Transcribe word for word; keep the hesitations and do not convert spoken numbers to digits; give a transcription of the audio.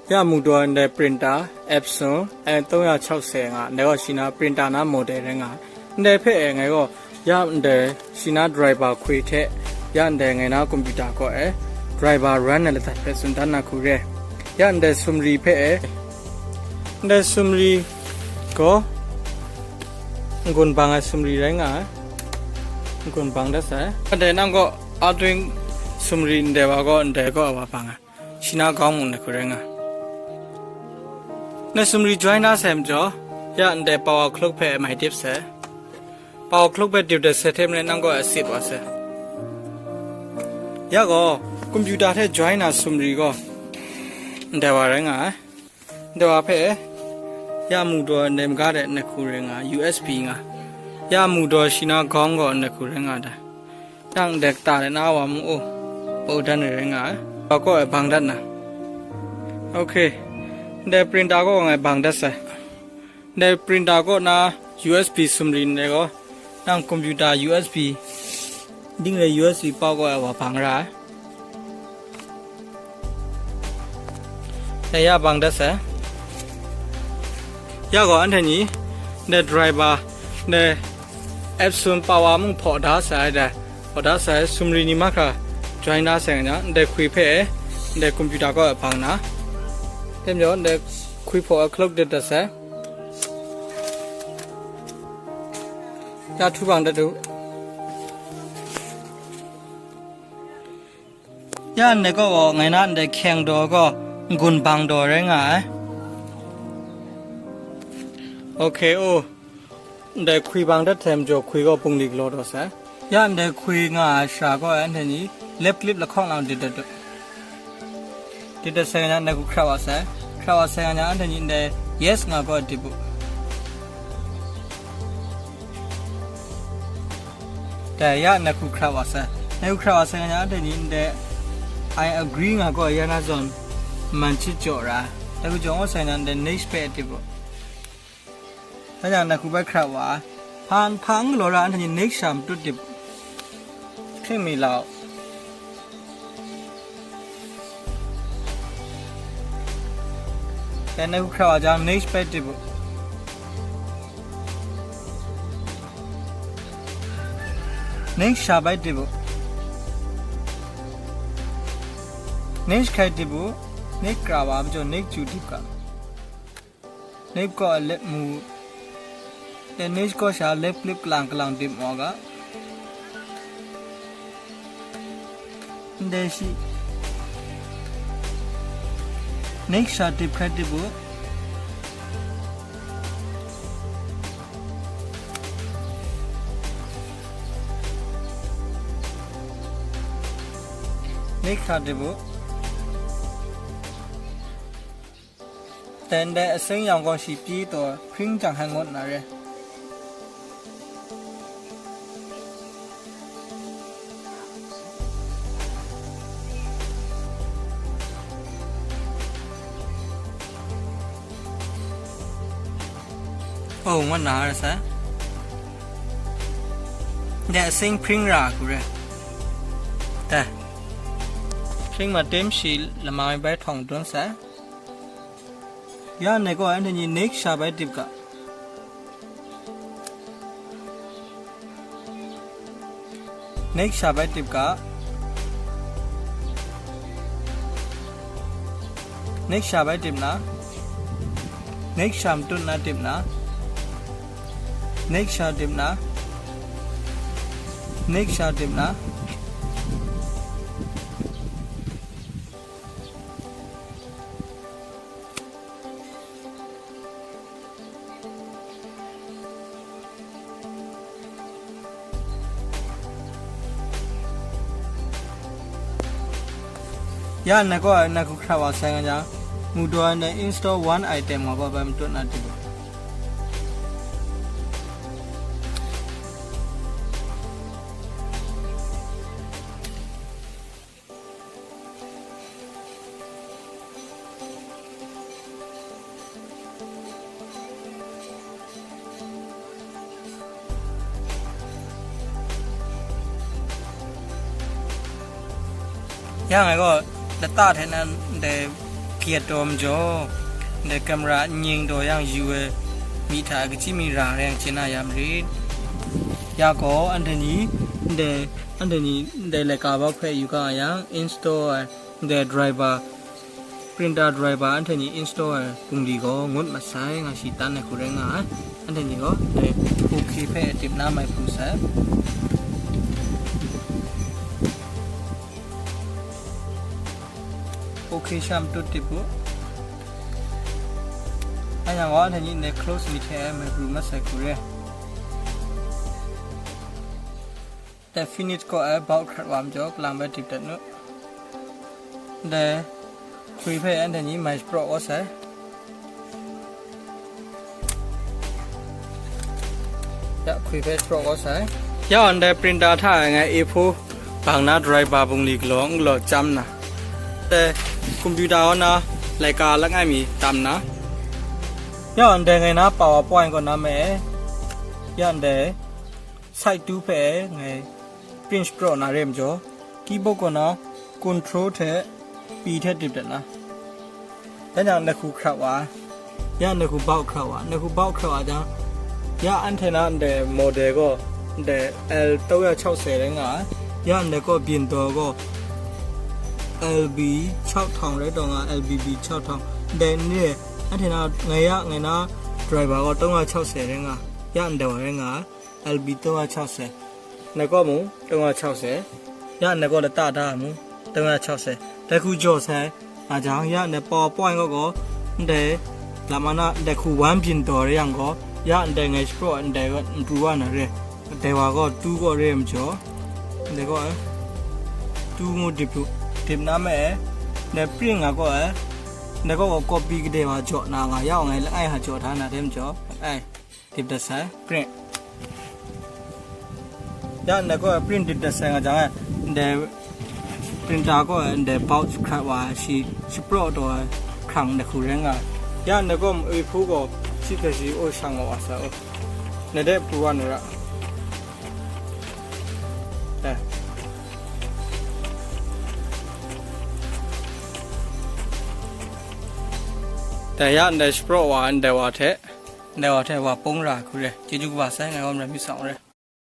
Ya mu daw ndai printer Epson N 三百六十 nga, ndai gaw shi na printer na model rai nga. Ndai hpe e ngai gaw ya ndai shi na driver hkwi hte ya ndai ngai na computer kaw e driver run ai ladat hpe tsun dan na hku re. Ya ndai sumri hpe e, ndai sumri gaw n-gun bang ai sumri rai nga ai. N-gun bang dat sai. Ndai nang gaw a ding sumri ndai wa gaw ndai gaw a wa bang ai. Shi na gawng mung ndai hku rai nga. Ndai sumri join na sai majaw, ya ndai power clock hpe mai dip sai. Power clock hpe dip dat sai hte maren nang gaw a sip wa sai. Ya gaw, computer hte join na sumri gaw, ndai wa rai nga ai. Ndai wa hpe, ya mu daw ndai maga de ndai hku rai nga, U S B nga. Ya mu daw shi na gawng gaw ndai hku rai nga ai. Yang ndai kata de na wa mu u, pau dan ai rai nga ai. Wa kaw e bang dat na. Ok. Ndai printer kaw ngai bang dat sai. Ndai printer kaw na U S B sumri ndai gaw, nang computer U S B, ding rai U S B pau kaw e wa bang ra ai. Dai ya bang dat sai. Ya gaw anhte ni, ndai driver, ndai Epson power mung hpaw da sai dai. Hpaw da sai, sumri ni mahkra join da sai nga, ndai hkwi hpe, ndai computer kaw e bang na. Tem jaw, ndai hkwi hpaw e clock dit dat sai. Ya htu bang dat u. Ya ndai kaw gaw, ngai na ndai hkyeng daw gaw, n-gun bang daw rai nga ai. Ok, o. Ndai hkwi bang dat hte majaw hkwi gaw bungli galaw daw sai. Ya ndai hkwi nga ai shara gaw, anhte ni left click lahkawng lang dit dat u. Dit dat sai nga, ndai hku hkra wa sai. Hkra wa sai nga, anhte ni ndai yes nga gaw dip u. Dai ya, ndai hku hkra wa sai. Ndai hku hkra wa sai nga, anhte ni ndai I agree nga gaw ya na zawn man chit jaw ra. Ndai hku jaw nga sai nga, ndai next hpe dip u. Dai yang, ndai hku bai hkra wa. Hpa, hpa n galaw ra, anhte ni next sha matut dip u. Hkring mi lau. Dai ndai hku hkra wa jang, next bai dip u. Next sha bai dip u. Next hkai dip u. Next kra wa majaw, next chyu dip ga. Next kaw a lep mu. Dai next kaw sha left click kalang kalang dip mu ga. Ndai shi. Next sha dip hkrai dip u. Next sha dip u. Dai ndai aseng yang gaw shi pyi taw hpring jang hkrai ngut na re. Oh, ngut na re sa. Dai aseng hpring ra hku re. Dai. Hpring matim shi lama bai htawng dun sa. Ya ndai gaw, anhte ni next sha bai dip ga. Next sha bai dip ga. Next sha bai dip na. Next sha matut na dip na. Next sha dip na. Next sha dip na. Ya, na gaw na hku hkra wa sai nga jang, mu daw ai na install one item nga gaw bai matut na dip u. Ya ngai gaw lata hte nan ndai Kayat taw majaw, ndai camera n-ning taw yang yu ai mi hta kachyi mi ra rai yang chye na ya marit. Ya gaw, anhte ni, ndai, anhte ni, ndai laika bak hpe yu ga yang, install ai, ndai driver, printer driver anhte ni install ai bungli gaw ngut masai, nga shi tan ai hku rai nga ai. Anhte ni gaw, ndai, OK hpe tip na mai pru sai. OK sha matut tip u. Anhte gaw, anhte ni ndai close mi hte ai mai pru masai hku re. Dai finish kaw ai bulb hkrat wa majaw, kalang bai dip dat nu. Dai hkwi hpe anhte ni mai shapraw kau sai. Ya, hkwi hpe shapraw kau sai. Ya, ndai printer hta e ngai A four bang na driver bungli galaw n galaw chyam nna, dai computer kaw na laika langai mi tam nna, ya, ndai ngai na PowerPoint kaw na me, ya, ndai side two hpe ngai print shapraw na re majaw, keyboard kaw na control hte P hte dip dat na. Dan jang, ndai hku hkrat wa, ya, ndai hku bulb hkrat wa, ndai hku bulb hkrat wa jang, ya, anhte na ndai model gaw, ndai L 三百六十 rai nga ai, ya, ndai kaw byin daw gaw L B 六ထောင် rai taw nga, L B B 六ထောင်, ndai ni, anhte na ngai ya, ngai na driver gaw 三百六十 rai nga, ya, ndai wa rai nga ai, L B 三百六十, ndai kaw mung 三百六十, ya, ndai kaw lata da mung 三百六十, dai hku jaw sai, nga jang, ya, ndai PowerPoint kaw gaw, ndai lam ana, ndai hku wan byin daw rai yang gaw, ya, ndai ngai shapraw ai ndai n pru wa na re, ndai wa gaw two kaw re majaw, ndai kaw, two ngu dip lu, dip na me ai, ndai print nga kaw ai, ndai kaw gaw copy kadai wa jaw na nga, ya, ngai langai hta jaw hta na re majaw, langai dip dat sai, print. Ya, ndai kaw print dip dat sai nga jang, ndai printer kaw ndai bulb hkrat wa shi shapraw taw ai hkrang ndai hku rai nga ai. Ya, ndai kaw A four gaw shi hpe shi o shang wa sai, o. Ndai de pru wa na ra. Eh. Dai ya, ndai shapraw wa, ndai wa hte, ndai wa hte wa pung ra hku re. Chyeju kaba sai, ngai wa mara mi sang re.